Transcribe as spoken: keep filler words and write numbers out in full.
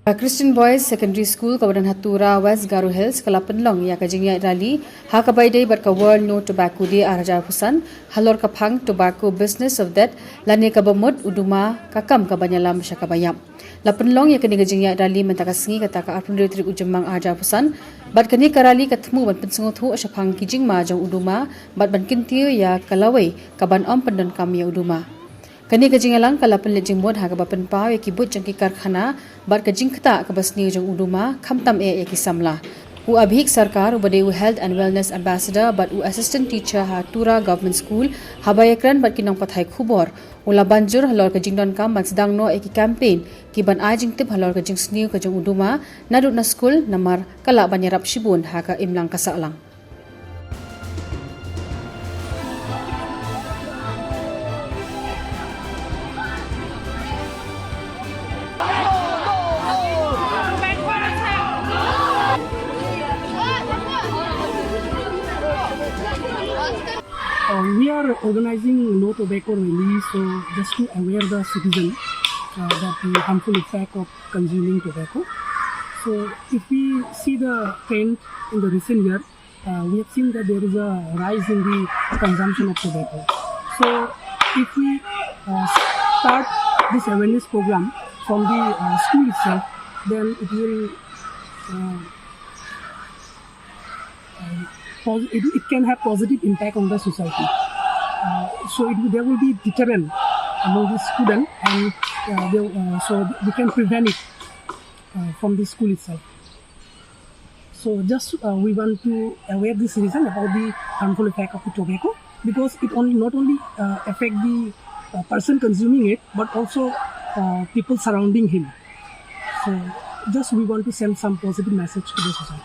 Ka Christian Boys Secondary School kaba don ha Tura, West Garo Hills, ka la pynlong ïa ka jingïaid rally ha kaba ïadei bad ka World No Tobacco Day ar hajar arphew san, halor ka phang Tobacco Business of Death, lane kaba mut u duma ka kam ka ban ïalam sha kaba ïap. La pynlong ïa kane ka jingïaid rally mynta ka sngi, kata ka arphew hynriew tarik u Jymmang ar hajar arphew san, bad kane ka rally ka thmu ban pynsngewthuh shaphang ki jingma jong u duma bad ban kyntiew ïa ka lawei ka ban ym pyndonkam ïa u duma. Kane ka jingïalang ka la pynleit jingmut ha kaba pynpaw ïa ki buit jong ki karkhana bad ka jingktah kaba sniew jong u duma, khamtam eh ïa ki samla. U Abhik Sarkar, uba dei u Health and Wellness Ambassador bad u Assistant Teacher ha Tura Government School, haba ïakren bad ki nongpathai khubor, u la ban jur halor ka jingdonkam ban sdang noh ïa ki campaign ki ban ai jingtip halor ka jingsniew ka jong u duma, naduh na skul, namar ka lah ban ïarap shibun ha ka imlang ka sahlang. Uh, we are organizing no tobacco rally, so just to aware the citizen uh, that the harmful effect of consuming tobacco. So if we see the trend in the recent year, uh, we have seen that there is a rise in the consumption of tobacco. So if we uh, start this awareness program from the uh, school itself, then it will uh, uh, pos- it, it can have positive impact on the society. Uh, so it, there will be deterrent among the student, and uh, they, uh, so we can prevent it uh, from the school itself. So just uh, we want to aware this reason about the harmful effect of the tobacco, because it only not only uh, affect the uh, person consuming it, but also uh, people surrounding him. So just we want to send some positive message to the society.